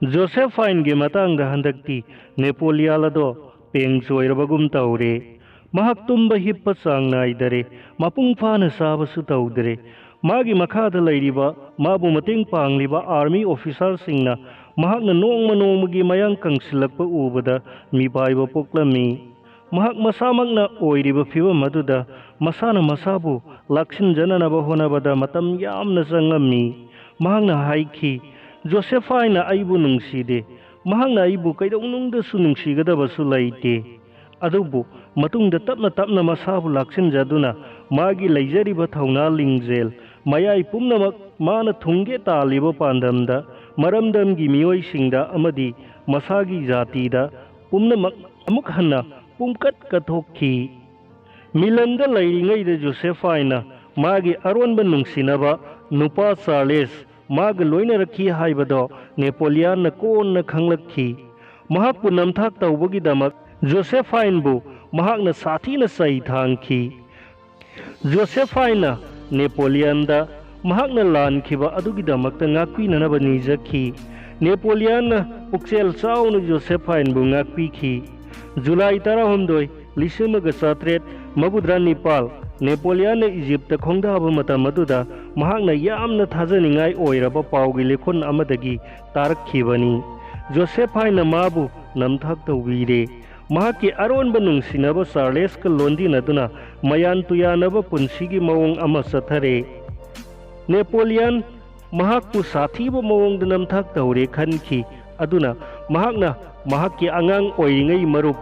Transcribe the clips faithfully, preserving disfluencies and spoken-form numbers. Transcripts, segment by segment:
ꯖꯣꯁꯦꯐꯥꯏꯟꯒꯤ ꯃꯇꯥꯡꯗ ꯍꯟꯗꯛꯇꯤ ꯅꯦꯄꯣꯂꯤꯌꯥꯟ ꯑꯗꯣ ꯄꯦꯡ ꯆꯣꯏꯔꯕꯒꯨꯝ ꯇꯧꯔꯦ꯫ ꯃꯍꯥꯛ ꯇꯨꯝꯕ ꯍꯤꯞꯄ ꯆꯥꯡ ꯅꯥꯏꯗꯔꯦ, ꯃꯄꯨꯡ ꯐꯥꯅ ꯆꯥꯕꯁꯨ ꯇꯧꯗꯔꯦ꯫ ꯃꯥꯒꯤ ꯃꯈꯥꯗ ꯂꯩꯔꯤꯕ, ꯃꯥꯕꯨ ꯃꯇꯦꯡ ꯄꯥꯡꯂꯤꯕ ꯑꯥꯔꯃꯤ ꯑꯣꯐꯤꯁꯥꯔꯁꯤꯡꯅ ꯃꯍꯥꯛꯅ ꯅꯣꯡꯃ ꯅꯣꯡꯃꯒꯤ ꯃꯌꯥꯡ ꯀꯪꯁꯤꯜꯂꯛꯄ ꯎꯕꯗ ꯃꯤꯄꯥꯏꯕ ꯄꯣꯛꯂꯝꯃꯤ꯫ ꯃꯍꯥꯛ ꯃꯁꯥꯃꯛꯅ ꯑꯣꯏꯔꯤꯕ ꯐꯤꯚꯝ ꯑꯗꯨꯗ ꯃꯁꯥꯅ ꯃꯁꯥꯕꯨ ꯂꯥꯛꯁꯤꯟꯖꯅꯅꯕ ꯍꯣꯠꯅꯕꯗ ꯃꯇꯝ ꯌꯥꯝꯅ ꯆꯪꯂꯝꯃꯤ꯫ ꯃꯍꯥꯛꯅ ꯍꯥꯏꯈꯤ, "ꯖꯣꯁꯦꯐꯥꯏꯅ ꯑꯩꯕꯨ ꯅꯨꯡꯁꯤꯗꯦ꯫ ꯃꯍꯥꯛꯅ ꯑꯩꯕꯨ ꯀꯩꯗꯧꯅꯨꯡꯗꯁꯨ ꯅꯨꯡꯁꯤꯒꯗꯕꯁꯨ ꯂꯩꯇꯦ꯫" ꯑꯗꯨꯕꯨ ꯃꯇꯨꯡꯗ ꯇꯞꯅ ꯇꯞꯅ ꯃꯁꯥꯕꯨ ꯂꯥꯛꯁꯤꯟꯖꯗꯨꯅ ꯃꯥꯒꯤ ꯂꯩꯖꯔꯤꯕ ꯊꯧꯅꯥ ꯂꯤꯡꯖꯦꯜ ꯃꯌꯥꯏ ꯄꯨꯝꯅꯃꯛ ꯃꯥꯅ ꯊꯨꯡꯒꯦ ꯇꯥꯜꯂꯤꯕ ꯄꯥꯟꯗꯝꯗ, ꯃꯔꯝꯗꯝꯒꯤ ꯃꯤꯑꯣꯏꯁꯤꯡꯗ ꯑꯃꯗꯤ ꯃꯁꯥꯒꯤ ꯖꯥꯇꯤꯗ ꯄꯨꯝꯅꯃꯛ ꯑꯃꯨꯛ ꯍꯟꯅ ꯄꯨꯝꯀꯠ ꯀꯠꯊꯣꯛꯈꯤ꯫ ꯃꯤꯂꯟꯗ ꯂꯩꯔꯤꯉꯩꯗ ꯖꯣꯁꯦꯐꯥꯏꯅ ꯃꯥꯒꯤ ꯑꯔꯣꯟꯕ ꯅꯨꯡꯁꯤꯅꯕ ꯅꯨꯄꯥ ꯆꯥꯔꯂꯦꯁ ꯃꯥꯒ ꯂꯣꯏꯅꯔꯛꯈꯤ ꯍꯥꯏꯕꯗꯣ ꯅꯦꯄꯣꯂꯤꯌꯥꯟꯅ ꯀꯣꯟꯅ ꯈꯪꯂꯛꯈꯤ꯫ ꯃꯍꯥꯛꯄꯨ ꯅꯝꯊꯥꯛ ꯇꯧꯕꯒꯤꯗꯃꯛ ꯖꯣꯁꯦꯐꯥꯏꯟꯕꯨ ꯃꯍꯥꯛꯅ ꯁꯥꯊꯤꯅ ꯆꯩ ꯊꯥꯡꯈꯤ꯫ ꯖꯣꯁꯦꯐꯥꯏꯟꯅ ꯅꯦꯄꯣꯂꯤꯌꯥꯟꯗ ꯃꯍꯥꯛꯅ ꯂꯥꯟꯈꯤꯕ ꯑꯗꯨꯒꯤꯗꯃꯛꯇ ꯉꯥꯛꯄꯤꯅꯅꯕ ꯅꯤꯖꯈꯤ꯫ ꯅꯦꯄꯣꯂꯤꯌꯥꯟꯅ ꯄꯨꯛꯆꯦꯜ ꯆꯥꯎꯅ ꯖꯣꯁꯦꯐꯥꯏꯟꯕꯨ ꯉꯥꯛꯄꯤꯈꯤ꯫ ꯖꯨꯂꯥꯏ ꯇꯔꯥꯍꯨꯝꯗꯣꯏ, ꯂꯤꯁꯤꯡ ꯑꯃꯒ ꯆꯥꯇ꯭ꯔꯦꯠ ꯃꯧꯗ꯭ꯔꯥ ꯅꯤꯄꯥꯜ, ꯅꯦꯄꯣꯂꯤꯌꯥꯟꯅ ꯏꯖꯤꯞꯇ ꯈꯣꯡꯗꯥꯕ ꯃꯇꯝ ꯑꯗꯨꯗ ꯃꯍꯥꯛꯅ ꯌꯥꯝꯅ ꯊꯥꯖꯅꯤꯡꯉꯥꯏ ꯑꯣꯏꯔꯕ ꯄꯥꯎꯒꯤ ꯂꯤꯈꯨꯟ ꯑꯃꯗꯒꯤ ꯇꯥꯔꯛꯈꯤꯕꯅꯤ꯫ ꯖꯣꯁꯦꯐꯥꯏꯟꯅ ꯃꯥꯕꯨ ꯅꯝꯊꯥꯛ ꯇꯧꯕꯤꯔꯦ꯫ ꯃꯍꯥꯛꯀꯤ ꯑꯔꯣꯟꯕ ꯅꯨꯡꯁꯤꯅꯕ ꯆꯥꯔꯂꯦꯁꯀ ꯂꯣꯟꯗꯤꯅꯗꯨꯅ ꯃꯌꯥꯟ ꯇꯨꯌꯥꯟꯅꯕ ꯄꯨꯟꯁꯤꯒꯤ ꯃꯑꯣꯡ ꯑꯃ ꯆꯠꯊꯔꯦ꯫ ꯅꯦꯄꯣꯂꯤꯌꯟ ꯃꯍꯥꯛꯄꯨ ꯁꯥꯊꯤꯕ ꯃꯑꯣꯡꯗ ꯅꯝꯊꯥꯛ ꯇꯧꯔꯦ ꯈꯟꯈꯤ꯫ ꯑꯗꯨꯅ ꯃꯍꯥꯛꯅ ꯃꯍꯥꯛꯀꯤ ꯑꯉꯥꯡ ꯑꯣꯏꯔꯤꯉꯩ ꯃꯔꯨꯞ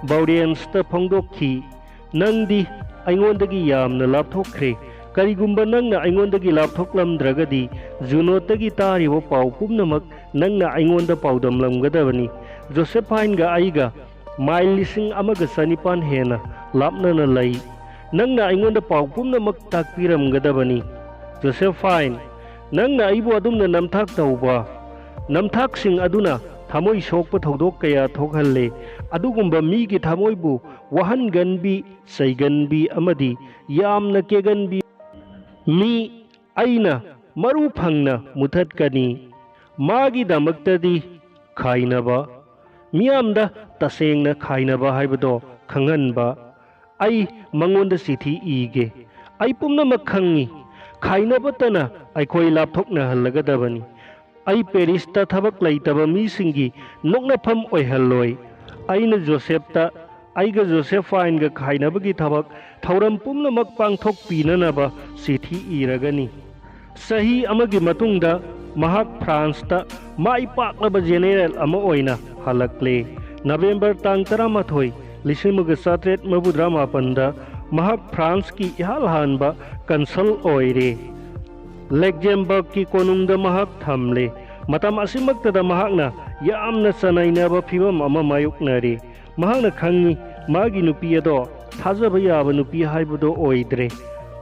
ꯕꯥꯎꯔꯦꯟꯁꯇ ꯐꯣꯡꯗꯣꯛꯈꯤ, "ꯅꯪꯗꯤ ꯑꯩꯉꯣꯟꯗꯒꯤ ꯌꯥꯝꯅ ꯂꯥꯞꯊꯣꯛꯈ꯭ꯔꯦ꯫ ꯀꯔꯤꯒꯨꯝꯕ ꯅꯪꯅ ꯑꯩꯉꯣꯟꯗꯒꯤ ꯂꯥꯞꯊꯣꯛꯂꯝꯗ꯭ꯔꯒꯗꯤ, ꯖꯨꯅꯣꯠꯇꯒꯤ ꯇꯥꯔꯤꯕ ꯄꯥꯎ ꯄꯨꯝꯅꯃꯛ ꯅꯪꯅ ꯑꯩꯉꯣꯟꯗ ꯄꯥꯎꯗꯝꯂꯝꯒꯗꯕꯅꯤ꯫ ꯖꯣꯁꯦꯐꯥꯏꯟꯒ ꯑꯩꯒ ꯃꯥꯏꯜ ꯂꯤꯁꯤꯡ ꯑꯃꯒ ꯆꯅꯤꯄꯥꯟ ꯍꯦꯟꯅ ꯂꯥꯞꯅꯅ ꯂꯩ꯫ ꯅꯪꯅ ꯑꯩꯉꯣꯟꯗ ꯄꯥꯎ ꯄꯨꯝꯅꯃꯛ ꯇꯥꯛꯄꯤꯔꯝꯒꯗꯕꯅꯤ꯫" ꯖꯣꯁꯦꯐꯥꯏꯟ, ꯅꯪꯅ ꯑꯩꯕꯨ ꯑꯗꯨꯝꯅ ꯅꯝꯊꯥꯛ ꯇꯧꯕ ꯅꯝꯊꯥꯛꯁꯤꯡ ꯑꯗꯨꯅ ꯊꯃꯣꯏ ꯁꯣꯛꯄ ꯊꯧꯗꯣꯛ ꯀꯌꯥ ꯊꯣꯛꯍꯜꯂꯦ꯫ ꯑꯗꯨꯒꯨꯝꯕ ꯃꯤꯒꯤ ꯊꯃꯣꯏꯕꯨ ꯋꯥꯍꯟꯒꯟꯕꯤ, ꯆꯩꯒꯟꯕꯤ ꯑꯃꯗꯤ ꯌꯥꯝꯅ ꯀꯦꯒꯟꯕꯤ ꯃꯤ ꯑꯩꯅ ꯃꯔꯨ ꯐꯪꯅ ꯃꯨꯊꯠꯀꯅꯤ꯫ ꯃꯥꯒꯤꯗꯃꯛꯇꯗꯤ ꯈꯥꯏꯅꯕ, ꯃꯤꯌꯥꯝꯗ ꯇꯁꯦꯡꯅ ꯈꯥꯏꯅꯕ ꯍꯥꯏꯕꯗꯣ ꯈꯪꯍꯟꯕ꯫ ꯑꯩ ꯃꯉꯣꯟꯗ ꯆꯤꯊꯤ ꯏꯒꯦ꯫ ꯑꯩ ꯄꯨꯝꯅꯃꯛ ꯈꯪꯏ꯫ ꯈꯥꯏꯅꯕꯇꯅ ꯑꯩꯈꯣꯏ ꯂꯥꯞꯊꯣꯛꯅꯍꯜꯂꯒꯗꯕꯅꯤ꯫ ꯑꯩ ꯄꯦꯔꯤꯁꯇ ꯊꯕꯛ ꯂꯩꯇꯕ ꯃꯤꯁꯤꯡꯒꯤ ꯅꯣꯛꯅꯐꯝ ꯑꯣꯏꯍꯜꯂꯣꯏ꯫ ꯑꯩꯅ ꯖꯣꯁꯦꯐꯇ ꯑꯩꯒ ꯖꯣꯁꯦꯐꯥꯏꯟꯒ ꯈꯥꯏꯅꯕꯒꯤ ꯊꯕꯛ ꯊꯧꯔꯝ ꯄꯨꯝꯅꯃꯛ ꯄꯥꯡꯊꯣꯛꯄꯤꯅꯅꯕ ꯆꯤꯊꯤ ꯏꯔꯒꯅꯤ꯫ ꯆꯍꯤ ꯑꯃꯒꯤ ꯃꯇꯨꯡꯗ ꯃꯍꯥꯛ ꯐ꯭ꯔꯥꯟꯁꯇ ꯃꯥꯏ ꯄꯥꯛꯂꯕ ꯖꯦꯅꯦꯔꯦꯜ ꯑꯃ ꯑꯣꯏꯅ ꯍꯜꯂꯛꯂꯦ꯫ ꯅꯕꯦꯝꯕꯔ ꯇꯥꯡ ꯇꯔꯥꯃꯥꯊꯣꯏ, ꯂꯤꯁꯤꯡ ꯑꯃꯒ ꯆꯥꯇ꯭ꯔꯦꯠ ꯃꯧꯗ꯭ꯔꯥ ꯃꯥꯄꯟꯗ ꯃꯍꯥꯛ ꯐ꯭ꯔꯥꯟꯁꯀꯤ ꯏꯍꯥꯟ ꯍꯥꯟꯕ ꯀꯟꯁꯜ ꯑꯣꯏꯔꯦ꯫ ꯂꯦꯛꯖꯦꯝꯕꯔꯒꯀꯤ ꯀꯣꯅꯨꯡꯗ ꯃꯍꯥꯛ ꯊꯝꯂꯦ꯫ ꯃꯇꯝ ꯑꯁꯤꯃꯛꯇꯗ ꯃꯍꯥꯛꯅ ꯌꯥꯝꯅ ꯆꯅꯩꯅꯕ ꯐꯤꯚꯝ ꯑꯃ ꯃꯥꯌꯣꯛꯅꯔꯤ꯫ ꯃꯍꯥꯛꯅ ꯈꯪꯏ, ꯃꯥꯒꯤ ꯅꯨꯄꯤ ꯑꯗꯣ ꯊꯥꯖꯕ ꯌꯥꯕ ꯅꯨꯄꯤ ꯍꯥꯏꯕꯗꯣ ꯑꯣꯏꯗ꯭ꯔꯦ꯫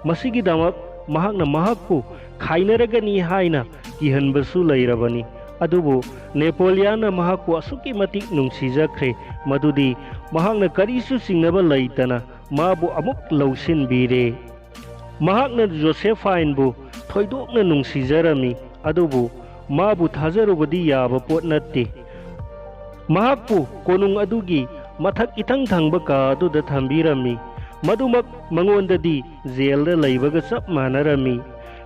ꯃꯁꯤꯒꯤꯗꯃꯛ ꯃꯍꯥꯛꯅ ꯃꯍꯥꯛꯄꯨ ꯈꯥꯏꯅꯔꯒꯅꯤ ꯍꯥꯏꯅ ꯀꯤꯍꯟꯕꯁꯨ ꯂꯩꯔꯕꯅꯤ꯫ ꯑꯗꯨꯕꯨ ꯅꯦꯄꯣꯂꯤꯌꯥꯟꯅ ꯃꯍꯥꯛꯄꯨ ꯑꯁꯨꯛꯀꯤ ꯃꯇꯤꯛ ꯅꯨꯡꯁꯤꯖꯈ꯭ꯔꯦ, ꯃꯗꯨꯗꯤ ꯃꯍꯥꯛꯅ ꯀꯔꯤꯁꯨ ꯆꯤꯡꯅꯕ ꯂꯩꯇꯅ ꯃꯥꯕꯨ ꯑꯃꯨꯛ ꯂꯧꯁꯤꯟꯕꯤꯔꯦ꯫ ꯃꯍꯥꯛꯅ ꯖꯣꯁꯦꯐꯥꯏꯟꯕꯨ ꯊꯣꯏꯗꯣꯛꯅ ꯅꯨꯡꯁꯤꯖꯔꯝꯃꯤ, ꯑꯗꯨꯕꯨ ꯃꯥꯕꯨ ꯊꯥꯖꯔꯨꯕꯗꯤ ꯌꯥꯕ ꯄꯣꯠ ꯅꯠꯇꯦ꯫ ꯃꯍꯥꯛꯄꯨ ꯀꯣꯅꯨꯡ ꯑꯗꯨꯒꯤ ꯃꯊꯛ ꯏꯊꯪ ꯊꯪꯕ ꯀꯥ ꯑꯗꯨꯗ ꯊꯝꯕꯤꯔꯝꯃꯤ꯫ ꯃꯗꯨꯃꯛ ꯃꯉꯣꯟꯗꯗꯤ ꯖꯦꯜꯗ ꯂꯩꯕꯒ ꯆꯞ ꯃꯥꯟꯅꯔꯝꯃꯤ꯫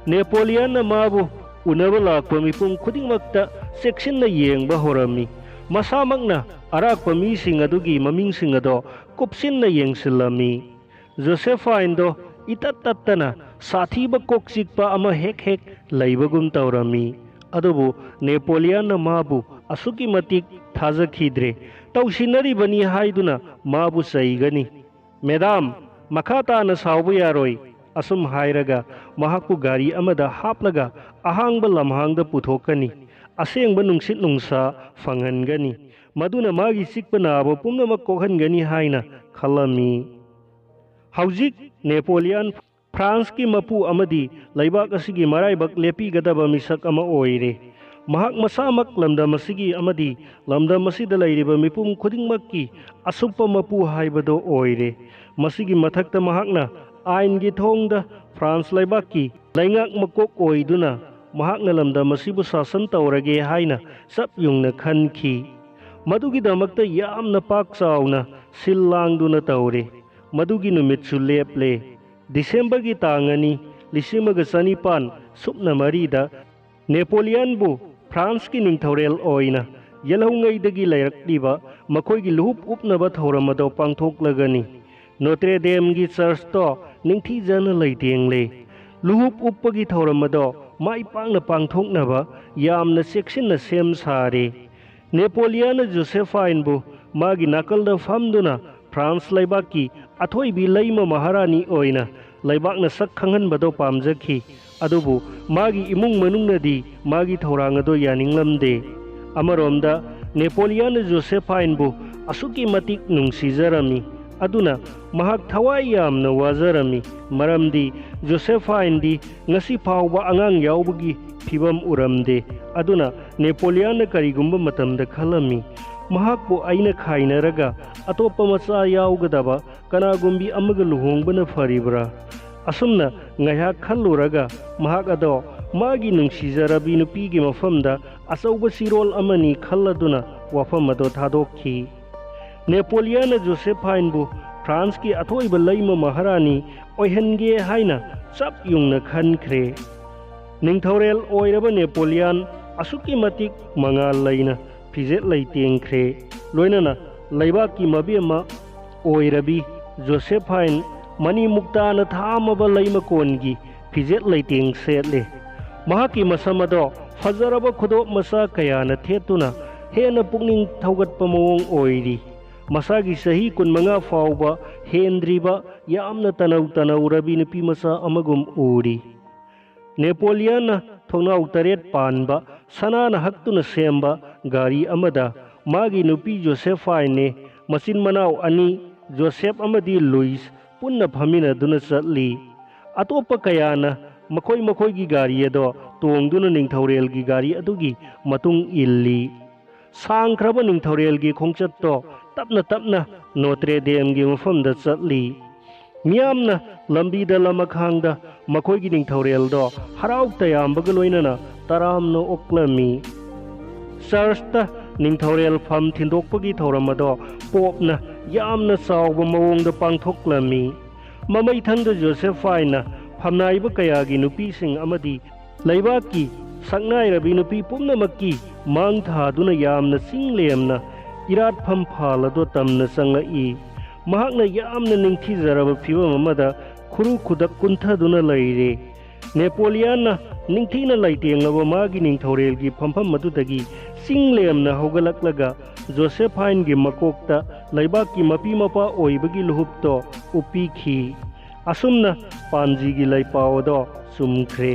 ꯅꯦꯄꯣꯂꯤꯌꯟꯅ ꯃꯥꯕꯨ ꯎꯅꯕ ꯂꯥꯛꯄ ꯃꯤꯄꯨꯝ ꯈꯨꯗꯤꯡꯃꯛꯇ ꯆꯦꯛꯁꯤꯟꯅ ꯌꯦꯡꯕ ꯍꯧꯔꯝꯃꯤ꯫ ꯃꯁꯥꯃꯛꯅ ꯑꯔꯥꯛꯄ ꯃꯤꯁꯤꯡ ꯑꯗꯨꯒꯤ ꯃꯃꯤꯡꯁꯤꯡ ꯑꯗꯣ ꯀꯨꯞꯁꯤꯟꯅ ꯌꯦꯡꯁꯤꯜꯂꯝꯃꯤ꯫ ꯖꯣꯁꯦꯐꯥꯏꯟꯗꯣ ꯏꯇꯠ ꯇꯠꯇꯅ ꯁꯥꯊꯤꯕ ꯀꯣꯛ ꯆꯤꯛꯄ ꯑꯃ ꯍꯦꯛ ꯍꯦꯛ ꯂꯩꯕꯒꯨꯝ ꯇꯧꯔꯝꯃꯤ꯫ ꯑꯗꯨꯕꯨ ꯅꯦꯄꯣꯂꯤꯌꯟꯅ ꯃꯥꯕꯨ ꯑꯁꯨꯛꯀꯤ ꯃꯇꯤꯛ ꯊꯥꯖꯈꯤꯗ꯭ꯔꯦ꯫ ꯇꯧꯁꯤꯟꯅꯔꯤꯕꯅꯤ ꯍꯥꯏꯗꯨꯅ ꯃꯥꯕꯨ ꯆꯩꯒꯅꯤ꯫ "ꯃꯦꯗꯥꯝ, ꯃꯈꯥ ꯇꯥꯅ ꯁꯥꯎꯕ ꯌꯥꯔꯣꯏ," ꯑꯁꯨꯝ ꯍꯥꯏꯔꯒ ꯃꯍꯥꯛꯄꯨ ꯒꯥꯔꯤ ꯑꯃꯗ ꯍꯥꯞꯂꯒ ꯑꯍꯥꯡꯕ ꯂꯝꯍꯥꯡꯗ ꯄꯨꯊꯣꯛꯀꯅꯤ꯫ ꯑꯁꯦꯡꯕ ꯅꯨꯡꯁꯤꯠ ꯅꯨꯡꯁꯥ ꯐꯪꯍꯟꯒꯅꯤ꯫ ꯃꯗꯨꯅ ꯃꯥꯒꯤ ꯆꯤꯛꯄ ꯅꯥꯕ ꯄꯨꯝꯅꯃꯛ ꯀꯣꯛꯍꯟꯒꯅꯤ ꯍꯥꯏꯅ ꯈꯜꯂꯝꯃꯤ꯫ ꯍꯧꯖꯤꯛ ꯅꯦꯄꯣꯂꯤꯌꯟ ꯐ꯭ꯔꯥꯟꯁꯀꯤ ꯃꯄꯨ ꯑꯃꯗꯤ ꯂꯩꯕꯥꯛ ꯑꯁꯤꯒꯤ ꯃꯔꯥꯏꯕꯛ ꯂꯦꯞꯄꯤꯒꯗꯕ ꯃꯤꯁꯛ ꯑꯃ ꯑꯣꯏꯔꯦ꯫ ꯃꯍꯥꯛ ꯃꯁꯥꯃꯛ ꯂꯝꯗꯝ ꯑꯁꯤꯒꯤ ꯑꯃꯗꯤ ꯂꯝꯗꯝ ꯑꯁꯤꯗ ꯂꯩꯔꯤꯕ ꯃꯤꯄꯨꯝ ꯈꯨꯗꯤꯡꯃꯛꯀꯤ ꯑꯁꯨꯛꯄ ꯃꯄꯨ ꯍꯥꯏꯕꯗꯨ ꯑꯣꯏꯔꯦ꯫ ꯃꯁꯤꯒꯤ ꯃꯊꯛꯇ ꯃꯍꯥꯛꯅ ꯑꯥꯏꯟꯒꯤ ꯊꯣꯡꯗ ꯐ꯭ꯔꯥꯟꯁ ꯂꯩꯕꯥꯛꯀꯤ ꯂꯩꯉꯥꯛ ꯃꯀꯣꯛ ꯑꯣꯏꯗꯨꯅ ꯃꯍꯥꯛꯅ ꯂꯝꯗꯝ ꯑꯁꯤꯕꯨ ꯁꯥꯁꯟ ꯇꯧꯔꯒꯦ ꯍꯥꯏꯅ ꯆꯞ ꯌꯨꯡꯅ ꯈꯟꯈꯤ꯫ ꯃꯗꯨꯒꯤꯗꯃꯛꯇ ꯌꯥꯝꯅ ꯄꯥꯛ ꯆꯥꯎꯅ ꯁꯤꯜ ꯂꯥꯡꯗꯨꯅ ꯇꯧꯔꯦ꯫ ꯃꯗꯨꯒꯤ ꯅꯨꯃꯤꯠꯁꯨ ꯂꯦꯞꯂꯦ꯫ ꯗꯤꯁꯦꯝꯕꯔꯒꯤ ꯇꯥꯡ ꯑꯅꯤ, ꯂꯤꯁꯤꯡ ꯑꯃꯒ ꯆꯅꯤꯄꯥꯟ ꯁꯨꯞꯅ ꯃꯔꯤꯗ ꯅꯦꯄꯣꯂꯤꯌꯟꯕꯨ ꯐ꯭ꯔꯥꯟꯁꯀꯤ ꯅꯤꯡꯊꯧꯔꯦꯜ ꯑꯣꯏꯅ ꯌꯦꯜꯍꯧꯉꯩꯗꯒꯤ ꯂꯩꯔꯛꯂꯤꯕ ꯃꯈꯣꯏꯒꯤ ꯂꯨꯍꯨꯞ ꯎꯞꯅꯕ ꯊꯧꯔꯝ ꯑꯗꯨ ꯄꯥꯡꯊꯣꯛꯂꯒꯅꯤ꯫ ꯅꯣꯇ꯭ꯔꯦ ꯗꯦꯝꯒꯤ ꯆꯔꯆꯇꯣ ꯅꯤꯡꯊꯤꯖꯅ ꯂꯩꯇꯦꯡꯂꯦ꯫ ꯂꯨꯍꯨꯞ ꯎꯞꯄꯒꯤ ꯊꯧꯔꯝ ꯑꯗꯨ ꯃꯥꯏ ꯄꯥꯛꯅ ꯄꯥꯡꯊꯣꯛꯅꯕ ꯌꯥꯝꯅ ꯆꯦꯛꯁꯤꯟꯅ ꯁꯦꯝ ꯁꯥꯔꯦ꯫ ꯅꯦꯄꯣꯂꯤꯌꯟꯅ ꯖꯣꯁꯦꯐꯥꯏꯟꯕꯨ ꯃꯥꯒꯤ ꯅꯥꯀꯜꯗ ꯐꯝꯗꯨꯅ ꯐ꯭ꯔꯥꯟꯁ ꯂꯩꯕꯥꯛꯀꯤ ꯑꯊꯣꯏꯕꯤ ꯂꯩꯃ ꯃꯍꯥꯔꯥꯅꯤ ꯑꯣꯏꯅ ꯂꯩꯕꯥꯛꯅ ꯁꯛ ꯈꯪꯍꯟꯕꯗꯨ ꯄꯥꯝꯖꯈꯤ꯫ ꯑꯗꯨꯕꯨ ꯃꯥꯒꯤ ꯏꯃꯨꯡ ꯃꯅꯨꯡꯅꯗꯤ ꯃꯥꯒꯤ ꯊꯧꯔꯥꯡ ꯑꯗꯨ ꯌꯥꯅꯤꯡꯂꯝꯗꯦ꯫ ꯑꯃꯔꯣꯝꯗ ꯅꯦꯄꯣꯂꯤꯌꯟꯅ ꯖꯣꯁꯦꯐꯥꯏꯟꯕꯨ ꯑꯁꯨꯛꯀꯤ ꯃꯇꯤꯛ ꯅꯨꯡꯁꯤꯖꯔꯝꯃꯤ꯫ ꯑꯗꯨꯅ ꯃꯍꯥꯛ ꯊꯋꯥꯏ ꯌꯥꯝꯅ ꯋꯥꯖꯔꯝꯃꯤ꯫ ꯃꯔꯝꯗꯤ ꯖꯣꯁꯦꯐꯥꯏꯟꯗꯤ ꯉꯁꯤ ꯐꯥꯎꯕ ꯑꯉꯥꯡ ꯌꯥꯎꯕꯒꯤ ꯐꯤꯕꯝ ꯎꯔꯝꯗꯦ꯫ ꯑꯗꯨꯅ ꯅꯦꯄꯣꯂꯤꯌꯟꯅ ꯀꯔꯤꯒꯨꯝꯕ ꯃꯇꯝꯗ ꯈꯜꯂꯝꯃꯤ, "ꯃꯍꯥꯛꯄꯨ ꯑꯩꯅ ꯈꯥꯏꯅꯔꯒ ꯑꯇꯣꯞꯄ ꯃꯆꯥ ꯌꯥꯎꯒꯗꯕ ꯀꯅꯥꯒꯨꯝꯕꯤ ꯑꯃꯒ ꯂꯨꯍꯣꯡꯕꯅ ꯐꯔꯤꯕ꯭ꯔꯥ?" ꯑꯁꯨꯝꯅ ꯉꯥꯏꯍꯥꯛ ꯈꯜꯂꯨꯔꯒ ꯃꯍꯥꯛ ꯑꯗꯣ ꯃꯥꯒꯤ ꯅꯨꯡꯁꯤꯖꯔꯕꯤ ꯅꯨꯄꯤꯒꯤ ꯃꯐꯝꯗ ꯑꯆꯧꯕ ꯆꯤꯔꯣꯜ ꯑꯃꯅꯤ ꯈꯜꯂꯗꯨꯅ ꯋꯥꯐꯝ ꯑꯗꯣ ꯊꯥꯗꯣꯛꯈꯤ꯫ ꯅꯦꯄꯣꯂꯤꯌꯟꯅ ꯖꯣꯁꯦꯐꯥꯏꯟꯕꯨ ꯐ꯭ꯔꯥꯟꯁꯀꯤ ꯑꯊꯣꯏꯕ ꯂꯩꯃ ꯃꯍꯥꯔꯥꯅꯤ ꯑꯣꯏꯍꯟꯒꯦ ꯍꯥꯏꯅ ꯆꯞ ꯌꯨꯡꯅ ꯈꯟꯈ꯭ꯔꯦ꯫ ꯅꯤꯡꯊꯧꯔꯦꯜ ꯑꯣꯏꯔꯕ ꯅꯦꯄꯣꯂꯤꯌꯟ ꯑꯁꯨꯛꯀꯤ ꯃꯇꯤꯛ ꯃꯉꯥꯜ ꯂꯩꯅ ꯐꯤꯖꯦꯠ ꯂꯩꯇꯦꯡꯈ꯭ꯔꯦ꯫ ꯂꯣꯏꯅꯅ ꯂꯩꯕꯥꯛꯀꯤ ꯃꯕꯦꯝꯃ ꯑꯣꯏꯔꯕꯤ ꯖꯣꯁꯦꯐꯥꯏꯟ ꯃꯅꯤ ꯃꯨꯛꯇꯥꯅ ꯊꯥꯝꯃꯕ ꯂꯩꯃꯀꯣꯟꯒꯤ ꯐꯤꯖꯦꯠ ꯂꯩꯇꯦꯡ ꯁꯦꯠꯂꯦ꯫ ꯃꯍꯥꯛꯀꯤ ꯃꯁꯝ ꯑꯗꯣ ꯐꯖꯔꯕ ꯈꯨꯗꯣꯞ ꯃꯆꯥ ꯀꯌꯥꯅ ꯊꯦꯠꯇꯨꯅ ꯍꯦꯟꯅ ꯄꯨꯛꯅꯤꯡ ꯊꯧꯒꯠꯄ ꯃꯑꯣꯡ ꯑꯣꯏꯔꯤ꯫ ꯃꯁꯥꯒꯤ ꯆꯍꯤ ꯀꯨꯟꯃꯉꯥ ꯐꯥꯎꯕ ꯍꯦꯟꯗ꯭ꯔꯤꯕ ꯌꯥꯝꯅ ꯇꯅꯧ ꯇꯅꯧꯔꯕꯤ ꯅꯨꯄꯤ ꯃꯆꯥ ꯑꯃꯒꯨꯝ ꯎꯔꯤ꯫ ꯅꯦꯄꯣꯂꯤꯌꯟꯅ ꯊꯣꯡꯅꯥꯎ ꯇꯔꯦꯠ ꯄꯥꯟꯕ ꯁꯅꯥꯅ ꯍꯛꯇꯨꯅ ꯁꯦꯝꯕ ꯒꯥꯔꯤ ꯑꯃꯗ ꯃꯥꯒꯤ ꯅꯨꯄꯤ ꯖꯣꯁꯦꯐꯥꯏꯟꯅꯦ, ꯃꯆꯤꯟ ꯃꯅꯥꯎ ꯑꯅꯤ ꯖꯣꯁꯦꯐ ꯑꯃꯗꯤ ꯂꯨꯏꯁ ꯄꯨꯟꯅ ꯐꯝꯃꯤꯟꯅꯗꯨꯅ ꯆꯠꯂꯤ꯫ ꯑꯇꯣꯞꯄ ꯀꯌꯥꯅ ꯃꯈꯣꯏ ꯃꯈꯣꯏꯒꯤ ꯒꯥꯔꯤ ꯑꯗꯣ ꯇꯣꯡꯗꯨꯅ ꯅꯤꯡꯊꯧꯔꯦꯜꯒꯤ ꯒꯥꯔꯤ ꯑꯗꯨꯒꯤ ꯃꯇꯨꯡ ꯏꯜꯂꯤ꯫ ꯁꯥꯡꯈ꯭ꯔꯕ ꯅꯤꯡꯊꯧꯔꯦꯜꯒꯤ ꯈꯣꯡꯆꯠꯇꯣ ꯇꯞꯅ ꯇꯞꯅ ꯅꯣꯇ꯭ꯔꯦ ꯗꯦꯝꯒꯤ ꯃꯐꯝꯗ ꯆꯠꯂꯤ꯫ ꯃꯤꯌꯥꯝꯅ ꯂꯝꯕꯤꯗ ꯂꯃꯈꯥꯡꯗ ꯃꯈꯣꯏꯒꯤ ꯅꯤꯡꯊꯧꯔꯦꯜꯗꯣ ꯍꯔꯥꯎ ꯇꯌꯥꯝꯕꯒ ꯂꯣꯏꯅꯅ ꯇꯔꯥꯝꯅ ꯑꯣꯛꯂꯝꯃꯤ꯫ ꯆꯔꯆꯇ ꯅꯤꯡꯊꯧꯔꯦꯜ ꯐꯝ ꯊꯤꯟꯗꯣꯛꯄꯒꯤ ꯊꯧꯔꯝ ꯑꯗꯣ ꯄꯣꯞꯅ ꯌꯥꯝꯅ ꯆꯥꯎꯕ ꯃꯑꯣꯡꯗ ꯄꯥꯡꯊꯣꯛꯂꯝꯃꯤ꯫ ꯃꯃꯩꯊꯪꯗ ꯖꯣꯁꯦꯐꯥꯏꯅ ꯐꯝꯅꯥꯏꯕ ꯀꯌꯥꯒꯤ ꯅꯨꯄꯤꯁꯤꯡ ꯑꯃꯗꯤ ꯂꯩꯕꯥꯛꯀꯤ ꯁꯛꯅꯥꯏꯔꯕꯤ ꯅꯨꯄꯤ ꯄꯨꯝꯅꯃꯛꯀꯤ ꯃꯥꯡ ꯊꯥꯗꯨꯅ ꯌꯥꯝꯅ ꯆꯤꯡ ꯂꯦꯝꯅ ꯏꯔꯥꯠꯐꯝ ꯐꯥꯜ ꯑꯗꯣ ꯇꯝꯅ ꯆꯪꯂꯛꯏ꯫ ꯃꯍꯥꯛꯅ ꯌꯥꯝꯅ ꯅꯤꯡꯊꯤꯖꯔꯕ ꯐꯤꯚꯝ ꯑꯃꯗ ꯈꯨꯔꯨ ꯈꯨꯗꯛ ꯀꯨꯟꯊꯗꯨꯅ ꯂꯩꯔꯦ꯫ ꯅꯦꯄꯣꯂꯤꯌꯥꯟꯅ ꯅꯤꯡꯊꯤꯅ ꯂꯩꯇꯦꯡꯂꯕ ꯃꯥꯒꯤ ꯅꯤꯡꯊꯧꯔꯦꯜꯒꯤ ꯐꯝꯐꯝ ꯑꯗꯨꯗꯒꯤ ꯆꯤꯡ ꯂꯦꯝꯅ ꯍꯧꯒꯠꯂꯛꯂꯒ ꯖꯣꯁꯦꯐꯥꯏꯟꯒꯤ ꯃꯀꯣꯛꯇ ꯂꯩꯕꯥꯛꯀꯤ ꯃꯄꯤ ꯃꯄꯥ ꯑꯣꯏꯕꯒꯤ ꯂꯨꯍꯨꯞꯇꯣ ꯎꯞꯄꯤꯈꯤ꯫ ꯑꯁꯨꯝꯅ ꯄꯥꯟꯖꯤꯒꯤ ꯂꯩꯄꯥꯎ ꯑꯗꯣ ꯆꯨꯝꯈ꯭ꯔꯦ꯫